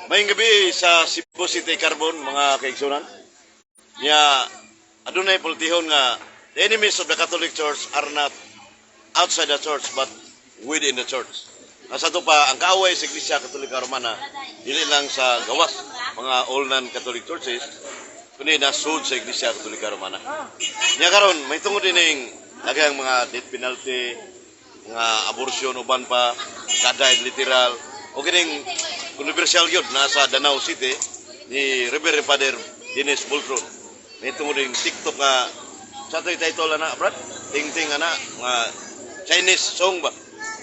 Maayong gabii sa Cebu City Carbon, mga kaigsunan. Nya adunay pultihon nga the enemies of the Catholic Church are not outside the church but within the church. Nasa to pa ang kaaway sa Iglesia Katolika Romana dili lang sa gawas, mga all non-Catholic churches, kundi nasud sa Iglesia Katolika Romana. Nya karon may tungod ining daghang mga death penalty, mga abortion, uban pa, kaday literal o kining kontrobersyal gyud nasa Danao City ni Reverend Father Dennis Bultron. May tungod ning TikTok nga sa to'y title ana, Brad, Ting Ting ana nga Chinese song ba,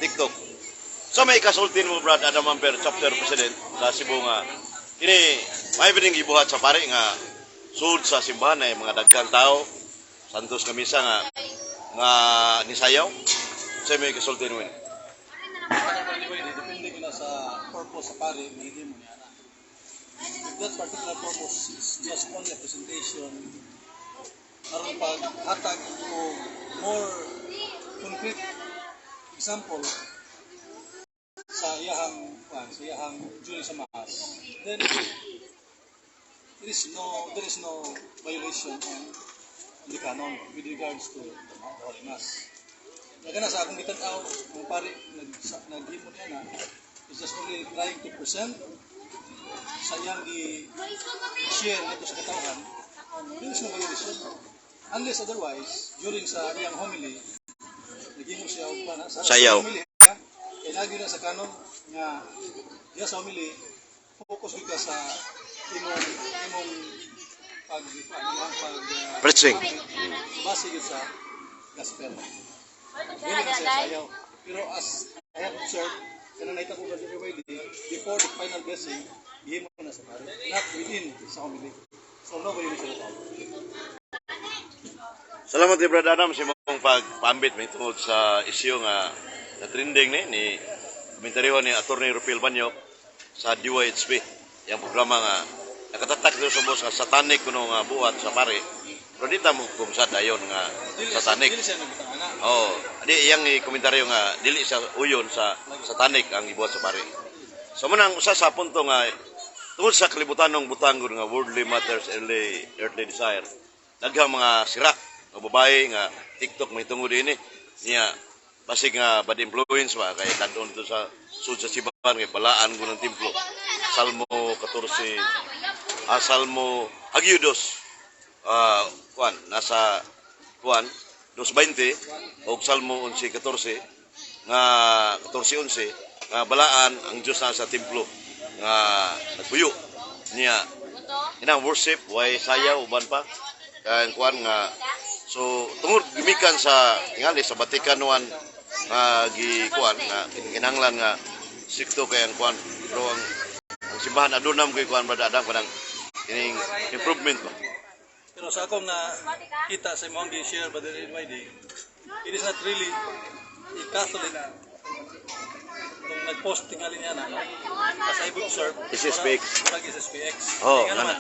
TikTok. So may kasultin mo, Brad Adam Amper, chapter president sa Cebu, nga kini may bining gibuhat sa pare nga sud sa simbahan ay mga daghang tao santos nga misa nga nga nisayaw? Sa may kasulti mo ini? Anyway, depende ko na sa purpose sa pare, hindi mo niya na. If that particular purpose is just only a presentation, aron paghatag o more concrete example sa iyahang kuan, sa iyahang during sa Mass, then there is no there is no violation on the canon with regards to the Holy Mass. Kaya na sa akong gitan-aw, ang pare naghimo niya na is just only trying to present sa iyang gi-share nito sa katawhan. There is no violation. Unless otherwise, during sa iyang homily, naghimo siya og pana sa Sayaw. Sa homily, ha? Kay lagi na sa canon nga diya sa homily, focus gyud ka sa imong pag Preaching. Base gyud sa gospel. Dili na siya sayaw. Pero as I have observed, kanang nakita ko kasi KYD, before the final blessing, gihimo na sa pare. Not within sa homily. So no violation at all. Salamat ni Brad Adam sa imong pagpambit may tungod sa isyu nga na trending ni komentaryo ni Attorney Rupil Banyok sa DYHP. Yang programa nga nakatatak dito sa boss nga satanic kuno nga buhat sa pare. Pero di ta mo kung sa dayon nga Dili, satanic. Dili siya nagbutang ana. Oh, di iyang komentaryo nga dili siya uyon sa satanic ang gibuhat sa pare. So manang usa sa punto nga tungod sa kalibutanong butang nga worldly matters, earthly, earthly desire. Daghang mga sirak nga babae nga TikTok may tungod ini niya, basig nga bad influence ba kay kadon to sa sud sa simbahan kay balaan ko ng templo. Salmo 14, Salmo Hagiudos, kuan nasa kuan 2:20 og Salmo 11:14 nga 14:11 nga balaan ang Dios na sa templo nga nagpuyo niya inang worship, way sayaw, uban pa kay kuan nga. So tungod gimikan sa tingali sa Vatican I nga gi kuan nga kinahanglan nga strikto kay ang kuan, pero ang simbahan aduna mo kay kuan, Brother Adam, kanang kining improvement ba. Pero sa akong na kita sa imong gi-share ba NYD, it is not really a Catholic kung nag-post tingali niya na, no? As I observe, SSPX. Murag SSPX. Oh, Nga nga naman,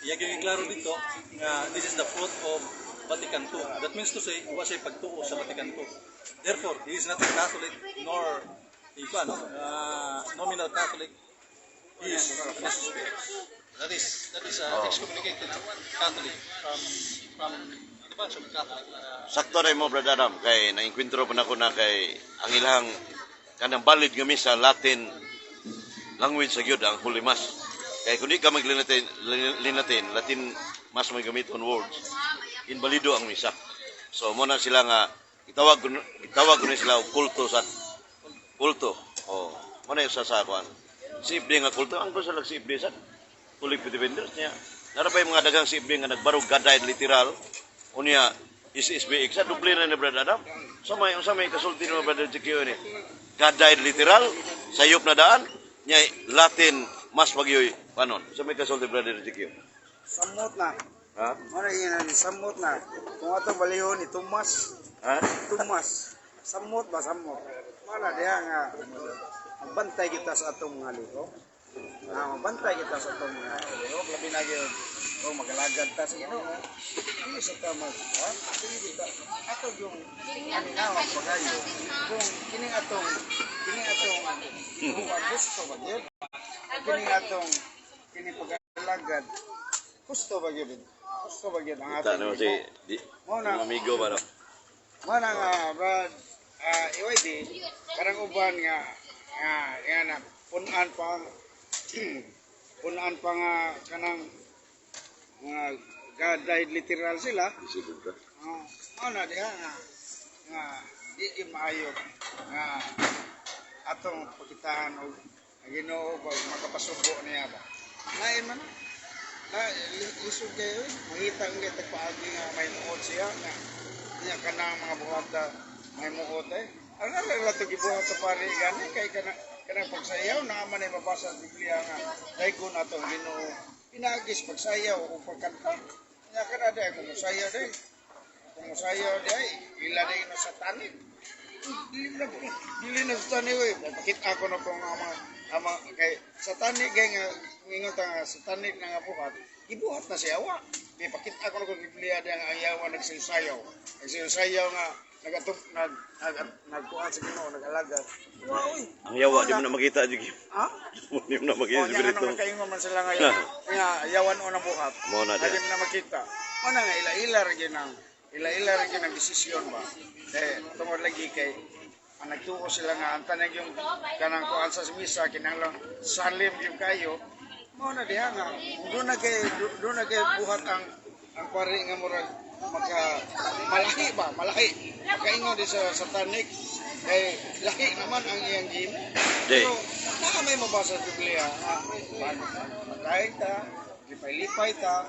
iya gyud klaro dito nga this is the fruit of Vatican II. That means to say, wa siya pagtuo sa Vatican II. Therefore, he is not a Catholic nor a ano, nominal Catholic. He is an SSPX. That is excommunicated Catholic from the bunch of Catholic. Sakto na mo, Brother Adam, kay naengkwentro pa nako na kay ang ilang kanang valid nga misa, Latin language sa gyud ang Holy Mass. Kay kung di ka maglinatin, linatin, Latin mas may gamiton words, inbalido ang misa. So mo na sila nga gitawag ko ni sila og kulto sa kulto. Oh, mo na yung sa kuan. CFD nga kulto ang sa CFD sa Catholic Defenders niya. Nara pa yung mga dagang CFD nga nagbarog gaday literal unya SSBX sa doble na ni Brother Adam. Sa may unsa may kasulti ni Brother GQ ni? Gaday literal sayop na daan nya Latin mas pagyoy kanon. Sa may kasulti, Brother GQ? Samot na. Ha? Mara yun na, samot na. Kung atong balihon ni Tomas, Ha? Tomas. Samot ba, samot? Mara diha nga magbantay kita sa atong mga lihok. Ah, magbantay kita sa atong mga lihok. Labi na gyud kung magalagad ta sa Ginoo. Dili sa ta mag, ha? Dili kita ato yung paminaw pagayo kung kining atong kung ang gusto ba gyud. Kini atong kini pag-alagad, gusto ba gyud? Gusto ba gyud ang Kita atong naman si di, Mao na. yung amigo ba, no? Mao na nga, Brad, EYD, karang uban nga nga nga na punan pa nga kanang nga God died literal sila. Isipin ka. Oh, mao na diha nga nga di gyud maayo nga atong pakitaan og ang Ginoo pag makapasubo niya ba. Lain man na lisod kayo eh. Makita ang kay tagpaagi nga may muot siya nga niya kanang mga buhata may muot eh. Ang ara ra to gibuhat sa pari gani kay kanang pagsayaw na man ay mabasa sa Biblia nga daygon ato ang Ginoo pinaagis pagsayaw o pagkanta. Nya kana day kung musayaw day. Kung musayaw day ila day na satanic. Dili na satanic oy. Pakita ko na kung ang mga kay satanic kay nga ingon ta nga satanic na nga buhat. Gibuhat na siya wa. Di pakita ko na kung Biblia di ang yawa nagsayaw. Nagsayaw nga nagatug nag nag nagkuan sa Ginoo, nag-alagad. Wa oy. Ang yawa, di mo na makita. Di Ha? mo na makita O, sa niya ano espiritu. nakaingon man sila nga nga yawan o na buhat. Mao na Di diha. mo na makita. Mao na nga ila-ila ra gyud ang desisyon ba. Eh tungod lagi kay ang nagtuo sila nga ang tanag yung kanang kuan sa misa kinahanglan salim gyud kayo. Mao na diha nga doon na kay buhat ang pari nga murag maka malahi ba, malahi makaingon di sa satanic kay lahi naman ang iyang gimo. Di. Pero naa may mabasa sa Biblia nga magdaig ta, lipay-lipay ta,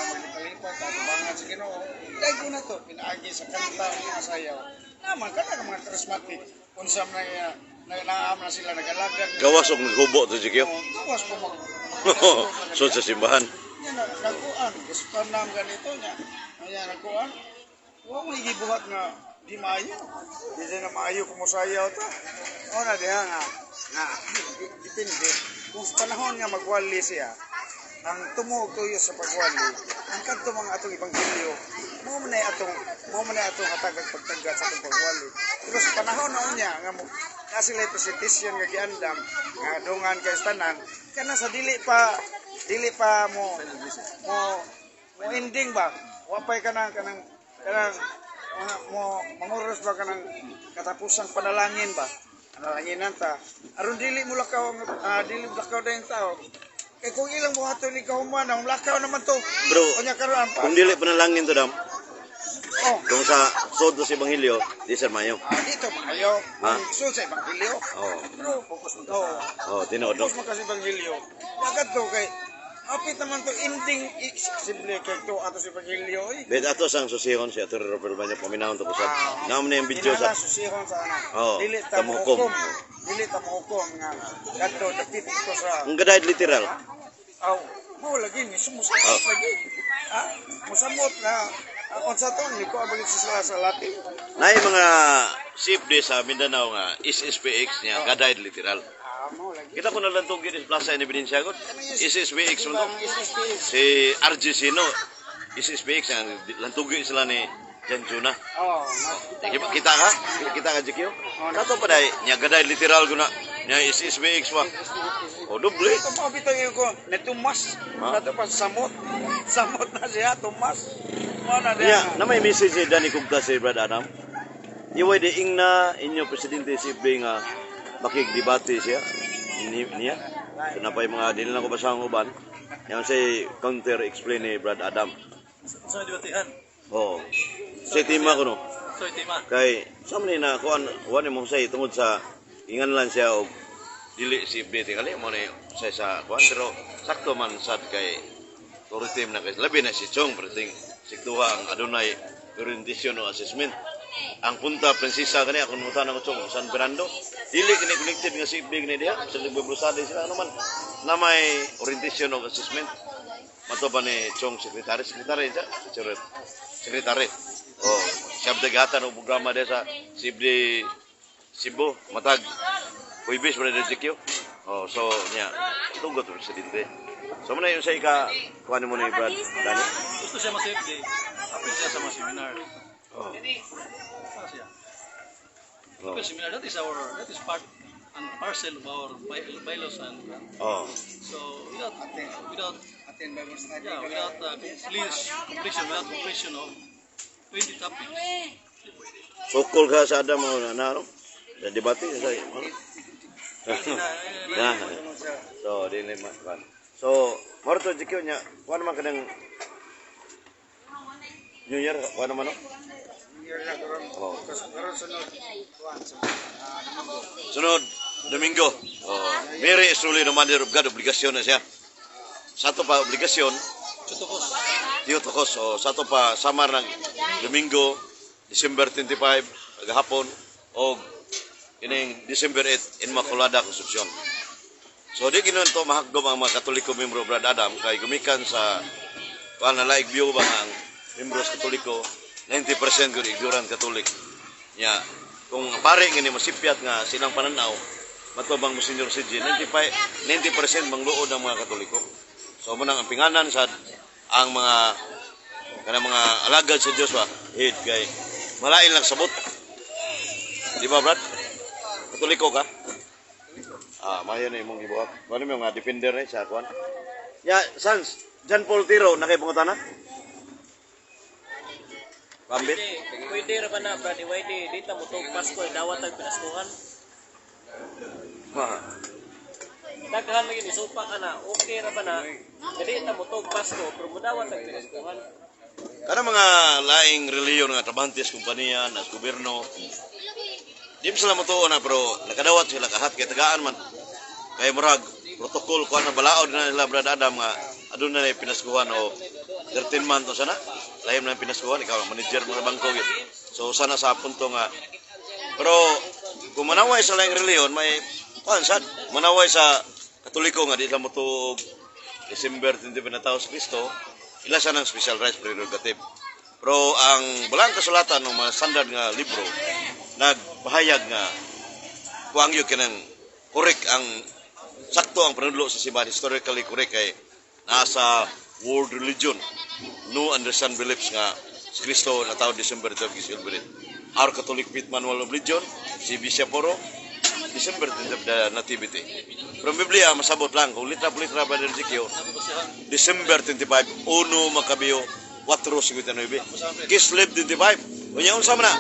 maglipay-lipay ta, tubangan sa Ginoo. Daigo na to, pinaagi sa kanta nga sayaw. Naman kana ka mga charismatic, unsa man na naam na sila nag-alagad. Gawas og naghubo to, Jikyo. Oh, gawas po mag So sa simbahan. Nya na nagkuan, gusto nam ganito nya. Nya nagkuan. Wa may gibuhat nga di maayo. Di na maayo kung mosayaw ta. O na diha nga nga depende kung sa panahon nga magwali siya, ang tumuog tuyo sa pagwali ang kadto mga atong ebanghelyo, mao man ay atong hatagag pagtagat sa atong pagwali. Pero sa panahon na unya nga mo na sila presentation nga giandam nga dungan kay tanan kana sa dili pa mo mo mo ending ba, wa pay kanang kanang kanang mga mo manguros ba kanang katapusang panalangin ba, panalanginan ta aron dili mo lakaw ang dili mo lakaw dayong tao kay kung ilang buhaton ni kahuman ang lakaw naman to. Bro, unya karon ang pa kung dili panalangin to dam, oh kung sa sod sa ebanghelyo, di sir mayo. Dito maayo. Ha? So sa ebanghelyo Oh. pero focus mo oh, Oh, tinuod no. focus mo kasi ebanghelyo agad to kay apit naman to ending simple kay to ato sa ebanghelyo oy. Bet ato sang susihon si Atty. Robert Banyo paminahon to kusab. Naam na yung video sa Kinahanglan susihon sa ana. Oo, Dili ta tamukom. mohukom. Dili ta mohukom nga kadto dapit ko sa Ang gadaid literal. Aw, mo lagi ni sumusamot lagi. Ha? Musamot na ang unsa to ni ko abagit sila sa Latin. Naay mga safe day sa Mindanao nga SSPX niya gadaid literal. Ah, mo lagi. Kita ko na lang tong sa Plaza ni Ebidensya ko. SSPX Diba man to. ang SSPX? Si RG Sino SSPX ang lantugi sila ni Jan Juna. Oh, nakita Kita, kita ka? Kita ka JQ? Kato pa dai nya gaday literal ko na nya SSPX wa. O doble. Ito pa bitaw yung ko, ni Tomas. Ha? Kato pa samot. Samot na siya, Tomas. Mo na Nya diha. na may message si Danny Kugta si Brad Adam. Iway di ingna inyo presidente si FB nga makigdebate siya ni, niya. So napay mga dili na ko basahang uban. Yang say counter explain ni Brad Adam. Sa debatihan. Oh. Sa tema ko no. So tema. Kay sa man ni na kuan wa ni mo say tungod sa ingan lang siya og dili si FB tingali mo ni say sa kuan, pero sakto man sad kay authority na kay labi na si Chong perting siktuha ang adunay orientation o assessment. Ang Punta Princesa kani akong mutan ako Chong San Fernando dili kini connected nga si FB kini diha sa nagbebrusade sila ano man na may orientation o assessment mato ba ni Chong sekretary sekretary siya secretary sekretary oh siya dagatan og programa diha sa CFD Cebu matag Huwebes ba na GQ. Oh, so niya tugot presidente. So mo na yung sa ika kuan mo ni Brad Dani. Gusto siya ma-safety. Apil siya sa mga seminar. Oh. Ano siya? Oh. Apil seminar, that is part and parcel of our bylaws and so without without Attend Bible study. Yeah, without completion of 20 topics. Sukol ka sa Adam mo na na no? Na debate sa na. So, dili man. So, mao to GQ nya, kuan man kanang New Year, kuan naman, no? Year na karon. Oh. Karon sunod kuan sa Domingo. Sunod, Domingo. Oh, Mary is truly the mother of God, obligasyon na siya. Sa ato pa obligasyon, Chutokos. Theotokos, o sa ato pa samar ng Domingo, December 25, gahapon, o kining December 8, Inmaculada Concepcion. So di ginoon to mahakdom ang mga Katoliko membro, Brad Adam, kay gumikan sa kuan na like view ba nga ang membro sa Katoliko 90% gud ignorant Catholic. Nya kung ang pare ngani masipyat nga silang pananaw mato bang Monsignor CJ 95 90% mangluod ang mga Katoliko. So mo nang ang pinganan sa ang mga kanang mga alagad sa Dios ba head kay malain lang sabot. Di ba, Brad? Katoliko ka? Ah, mayo na imong gibuhat. Kuan mo nga defender ni sa kuan. Ya, Sans, John Paul Tiro nakay pangutana? Pambit? Pwede, pwede ra ba na, Brad EYD, di ta mo tuog Pasko, dawat tag pinaskuhan. Ha. Daghan lagi isupa ka na, okay ra ba na? Dili ta mo tuog Pasko, pero mudawat tag pinaskuhan. Kana mga laing reliyon nga trabantes kompanya nas gobyerno. Di mo sila motuo na pero nakadawat sila kahat kay tagaan man. Kay murag protocol kuan na balaod na nila, Brad Adam, nga aduna na pinaskuhan o 13 month o sana. Lain na pinaskuhan, ikaw ang manager mga bangko gyud. So sana sa punto nga pero kung manaway sa laing reliyon may kuan sad manaway sa Katoliko nga di sila motuo December 25 na tao sa Kristo, ila siya ng special rights prerogative. Pero ang balang kasulatan ng mga standard nga libro, nagpahayag nga kuang yun kanang correct ang sakto ang panudlo sa simbahan, historically correct kay nasa world religion no understand beliefs nga si Kristo na tao December 12 celebrate. Our Catholic Faith Manual of Religion, si Bishop Oro, December 20 the Nativity. Pero ang Biblia, masabot lang, kung litra po litra ba din si December 25, 1 Macabeo, 4.59. Kislev 25. Unya unsa man na,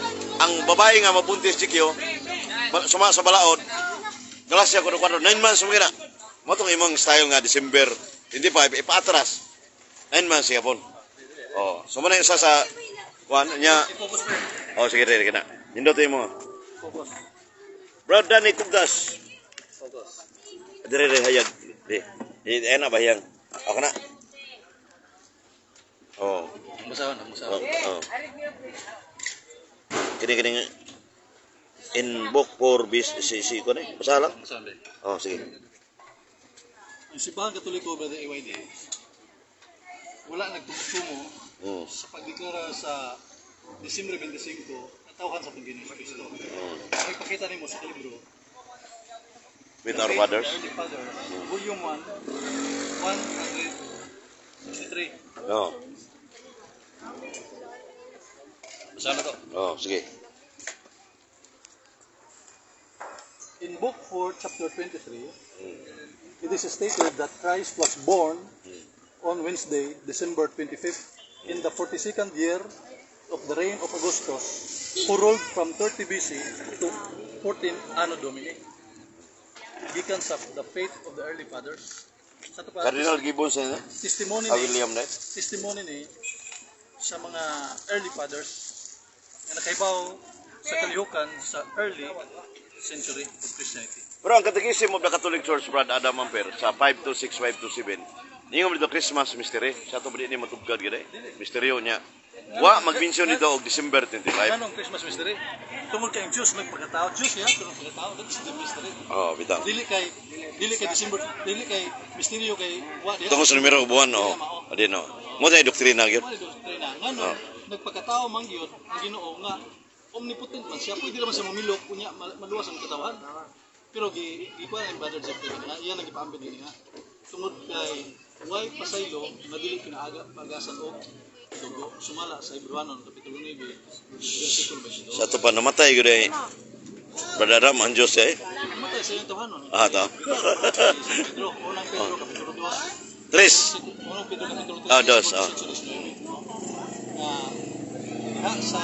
ang babae nga mabuntis Chikyo, suma sa balaod, Galacia 4, 9 months mo gina. Mo tong imong style nga December 25 ipaatras. 9 months siya pon. Oh, so mo na isa sa kuan niya. I-focus per. Oh, sige dire kana. Nindot imo. Focus. Brad Danny Kubdas. Focus. Dire dire hayag. Di. Di ena ba yang? Ako na. Oh. Ang basahon, ang basahon. Oh. Kini kini in book for bis si si ko ni. Basa lang. Ang basahon din. Oh, sige. Ang Simbahan Katoliko, Brother AYD, wala nagtumutumo sa pagdeklara sa Disyembre 25 natawhan sa Panginoon Kristo. May pakita nimo sa libro With our fathers. The Early Fathers, Volume 1, 163. Oh. Basta na to. Oh, sige. In Book 4, Chapter 23, it is stated that Christ was born on Wednesday, December 25th, in the 42nd year of the reign of Augustus, who ruled from 30 BC to 14 Anno Domini. Gikan sa The Faith of the Early Fathers. Sa ito pa, Cardinal Gibbons na. testimony Ah, ni, William na. testimony ni sa mga early fathers na nakaibaw sa kalihukan sa early century of Christianity. Pero ang Catechism of the Catholic Church, Brad Adam Amper, sa 526, 527, ningon dito Christmas mystery. Sa ato ba di ni matugad gid eh? Misteryo niya. Wa mag-mention dito og December 25. Anong Christmas mystery? Tungod kay ang Diyos nagpagkatao, Diyos ya, tungod pagkatao, that is the mystery. Oh, bitaw. Dili kay December, dili kay misteryo kay wa diha. Tungod sa numero buwan, oh. Adi no. Mo na doktrina gyud. Wala doktrina. Ngano nagpagkatao man gyud ang Ginoo nga omnipotent man siya, pwede naman siya mamilok unya maluwas ang katawan. Pero gi gikuan ang Brother Jeff nga iya nang gipaambit dinhi nga tungod kay way pasaylo nga dili pinaaga pagasan og dugo sumala sa Hebrewanon kapitulo 9 versikulo 22. Sa ato pa namatay gyud ay Brother Adam, ang Diyos eh. Namatay sa iyang tawhanon. Ah, to. Pedro, unang Pedro, Kapitulo 2. Tres. Unang Pedro, Kapitulo 3. Ah, dos, ah. 19, no? Nga, diha sa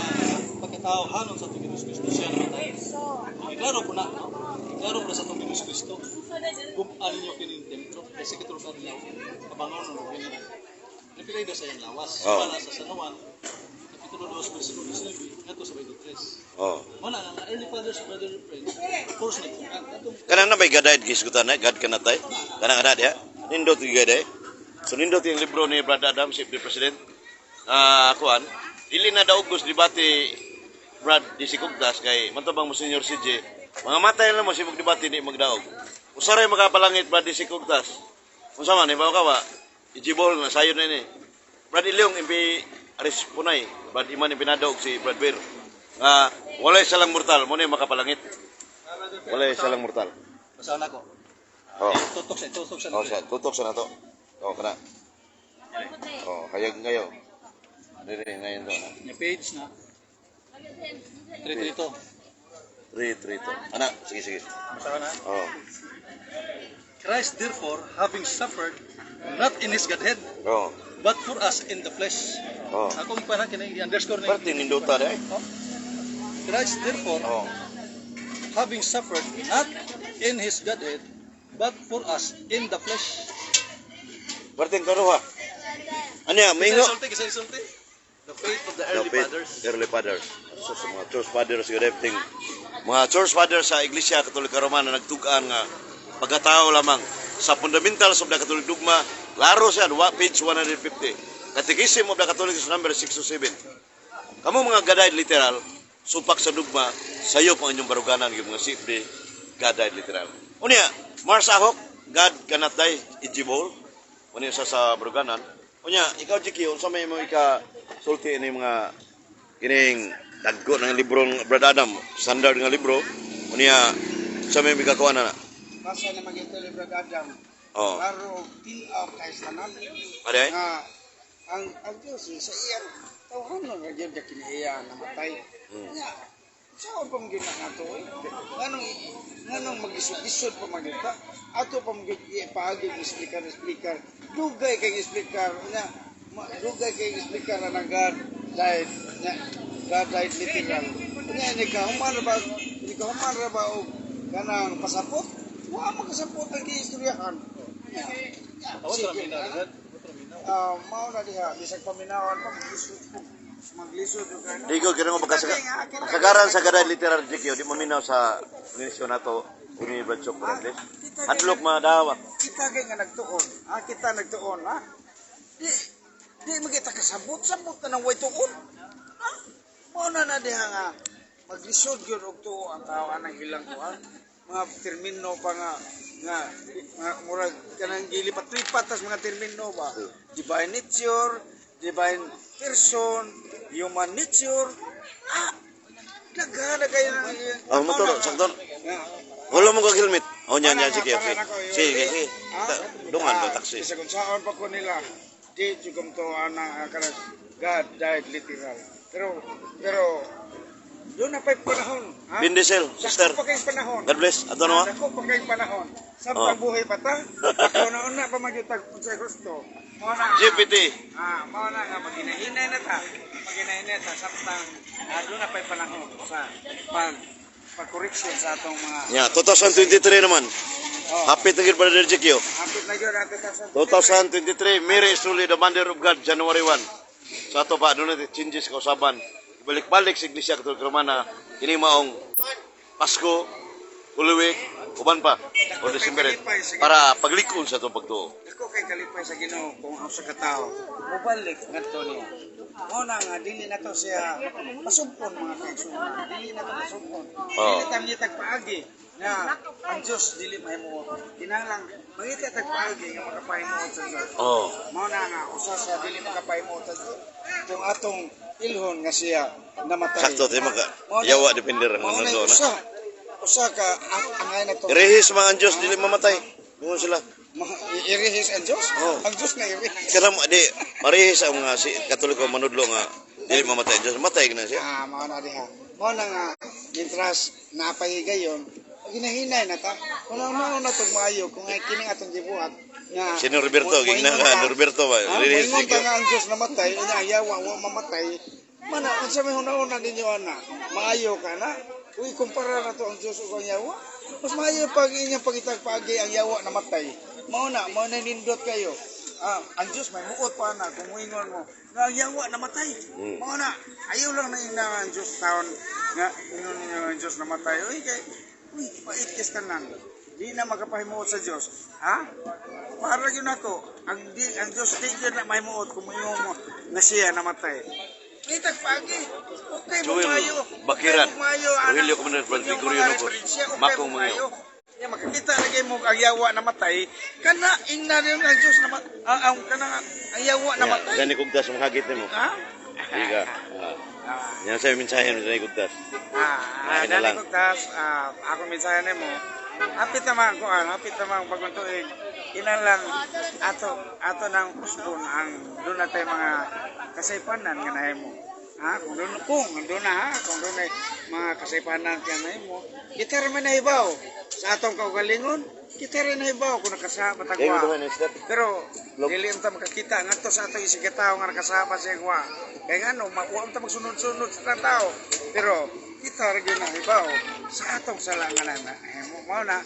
pagkatao, hanon sa atong Ginoong Kristo, siya namatay. Okay, klaro po na, no? Klaro po na sa atong Ginoong Kristo. Gub-an ninyo kining templo, kasi katulad ka adlaw, kabangon ng kini. Repilay sa iyang lawas. Oh. Para sa San Juan, Kapitulo 2, versikulo 19, ngadto sa 23. Oh. Wala nga, nga early fathers, brother friends, of course, nagtukan. Atong Kanang na may gadaid gisgutan na, God kanatay. Kanang ana diha. Nindot yung gaday. So nindot yung libro ni Brother Adam, si the President. Ah, kuan. Dili na daugos debate Brad di si Kugtas kay mantabang mo Senior CJ. Mga matay lang mo sibog debate di magdaog. Usaray makapalangit Brad di si Kugtas. Unsa man ibaw ka ba? Ijibol na sayon na ini. Brad Ilyong impi Aris Punay, Brad Iman impinadaog si Brad Beer. Nga walay salang mortal mo ni makapalangit. Walay salang mortal. Basahan ako. Oh. Tutok siya, tutok siya. Oh, siya. Tutok sa na to. Oh, kana. Oh, hayag ngayon. Dire ngayon to. Yung page na. 332. 3 3 2. Ana, sige sige. Basahan na. Oh. Christ therefore, having suffered, not in his Godhead, Oh. but for us in the flesh. Oh. Ako ikuha na, kini underscore na. Parte nindota dai. Oh. Christ therefore, Oh. having suffered, not in his Godhead, but for us in the flesh. Parte karuha. Ano ya, mingo. Isa isulti, isa isulti. The faith of the early The faith, fathers. Early fathers. So, sa mga church fathers gyud ting mga church fathers sa Iglesia Katolika Romana nagtug-an nga pagkatao lamang sa fundamentals of the Catholic dogma, klaro siya, page 150. Catechism of the Catholic is number 607. Kamo mga God died literal, supak sa dugma, sayo pa ang inyong baruganan yung mga CFD, God died literal. Unya, Mars Ahok, God cannot die, ijibol. Unya sa baruganan. Unya, ikaw GQ, unsa may mo ika sulti ini mga kining dagko ng libro ng Brad Adam, standard nga libro. Unya, sa may mikakuha na na. Basa na magito ni Brad Adam. Oh. Klaro og tin-aw kay tanan. Ade? Nga ang Diyos eh, sa iyang tawhanon nga gyud kiniya namatay. Nya saon pa man gyud na nato eh. Nganong magisod-isod pa man gyud ka? Ato pa man gyud ipaagi og explicar explicar. Dugay kay explicar nya dugay kay explicar na God died nya God died literal. Nya ni kahuman ra ba og kanang pasapot? Wa man kasapot ang giistoryahan. Nya, Tawad sige, ra minaw, ah. Brad. Tawad ra minaw. Ah, mao na diha bisag paminawan pa maglisod ko. Maglisod ko kay. Di ko kini mo kasagaran sa God died literal GQ, di maminaw sa organisasyon nato ni Brad Chok Fernandez. Hadlok mga dawa. Kita kay nga nagtuon. Ah, kita nagtuon ha. Di di magita kasabot sabot na ng way tuon. Ha? Mao na na diha nga maglisod gyud og tuo ang tao anang ilang kuan. Mga termino pa nga nga mga murag kanang gilipat-lipat tas mga termino ba. Divine nature, divine person, human nature. Ah, daghan na kayo ng Ah, motor, sakto. Nga. Wala mo kag helmet. Oh, nya nya sige, okay. Sige, sige. Dungan do taxi. Bisa kung saan pa ko nila, di jugam to ana kanang God died literal. Pero pero doon na pa'y panahon. Ha? Vin Diesel, sister. Dako pa kayong panahon. God bless. Ato na. Dako pa kayong panahon. Samtang Oh. buhay pa ta, na pa magyutag sa gusto. Mao na. GPT. Ah, mao na nga maginahinay na ta. Maginahinay ta samtang doon na pa'y panahon sa pag pag-correction sa atong mga Nya, 2023 naman. Oh. Happy to brother GQ. Hapit na gyud ang 2023. 2023, Mary is truly the mother of God, January 1. Sa ato pa, doon natin changes kausaban. Ibalik-balik sa Iglesia Katolika Romana, kini maong Pasko, Holy Week, uban pa, o December 8, para paglikon sa itong pagtuo. Dako kay kalipay sa Ginoo kung ang sa katao mobalik ngadto niya. Mao na nga dili na to siya pasumpon, mga kaigsuonan. Dili na to pasumpon. Oo. Dili ta mangitag paagi nga ang Dios dili mahimuot. Kinahanglan mangita tag paagi nga makapahimuot sa Dios. Oh. Mao na nga usa sa dili makapahimuot sa Dios kung atong ilhon nga siya namatay. Sakto, di maka, yawa depender ang Mao na ano na. usa usa ka ang angay na to. Irehis mga ang Diyos, dili mamatay. Bungo sila. Irihis ang Dios? Oo. Ang Dios na irihis. Kanang di marihis ang mga si Katoliko manudlo nga dili mamatay ang Diyos, matay na siya. Ah, mao na diha. Mao na nga mientras napahigayon, ginahinay na ta. Kung ano na tong maayo kung ay kini atong gibuhat nga Si Norberto, gingna moingon ka, ta- Norberto ba? Ha? Release Moingon ta si nga ang Diyos namatay, unya ang yawa wa mamatay. Mana unsa may hunahuna ninyo ana? Maayo ka na? Uy, kumpara na to ang Diyos ug ang yawa. Mas maayo pag inyong pangitag paagi ang yawa namatay. Mao na nindot kayo. Ah, ang Diyos may muot pa na kung moingon mo nga ang yawa namatay. Mao na, ayaw lang na ina ang Diyos taon nga ingon ninyo ang Diyos namatay. Uy, kay uy, pait kis tanan. Di na makapahimuot sa Diyos. Ha? Para gyud nako, ang di ang Diyos di gyud na mahimuot kung moingon mo nga siya namatay. Kitag pagi. Okay mo Joel maayo. Bakiran. Okay mo maayo, ana. Rogelio Comunidad Brad Inyong Gregorio mga Nocos. referensya, okay Makong mo Mangiyo. maayo. Nya makakita na kay mo ang yawa namatay, kana ingna rin ang Diyos na ang kana ang yawa namatay. Gani kugtas ang hagit nimo. Ha? Di ka. Ah. Yan sa mensahe mo gani kugtas. Ah, Ay, na dali lang. ko tas, ako mensahe nimo. Hapit naman ko, hapit naman bagong tuig. Ilan lang ato ato nang usbon ang doon na tayo mga kasaypanan nga nahimo. Ha, kung doon na ha, kung doon ay mga kasaypanan nga nahimo, kita rin man nahibaw sa atong kaugalingon, kita rin nahibaw kung nakasama Kay mo tagwa. duha ni step. Pero Log. dili unta makakita ngadto sa atong isig ka tawo nga nakasama sa igwa. Kay ngano makuha unta magsunod-sunod sa tao. Pero kita ra gyud nahibaw sa atong sala nga nahimo. Mao na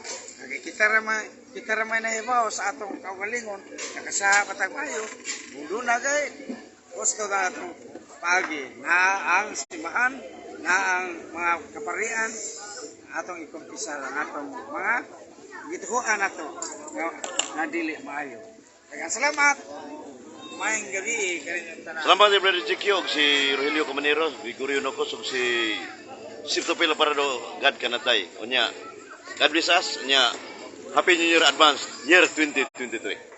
kay kita ra may nahibaw sa atong kaugalingon nakasama tag maayo. Kung na kay gusto na atong paagi na ang simbahan na ang mga kaparian atong ikumpisal ang atong mga gituhuan nato nga dili maayo. Daghang salamat. Maayong gabi kaninyong tanan. Salamat ni Brother GQ og si Rogelio Comanero, Gregorio Nocos ug si Sipto Pelo Parado, God Kanatay. Unya, God bless us. Unya, Happy New Year advance, year 2023.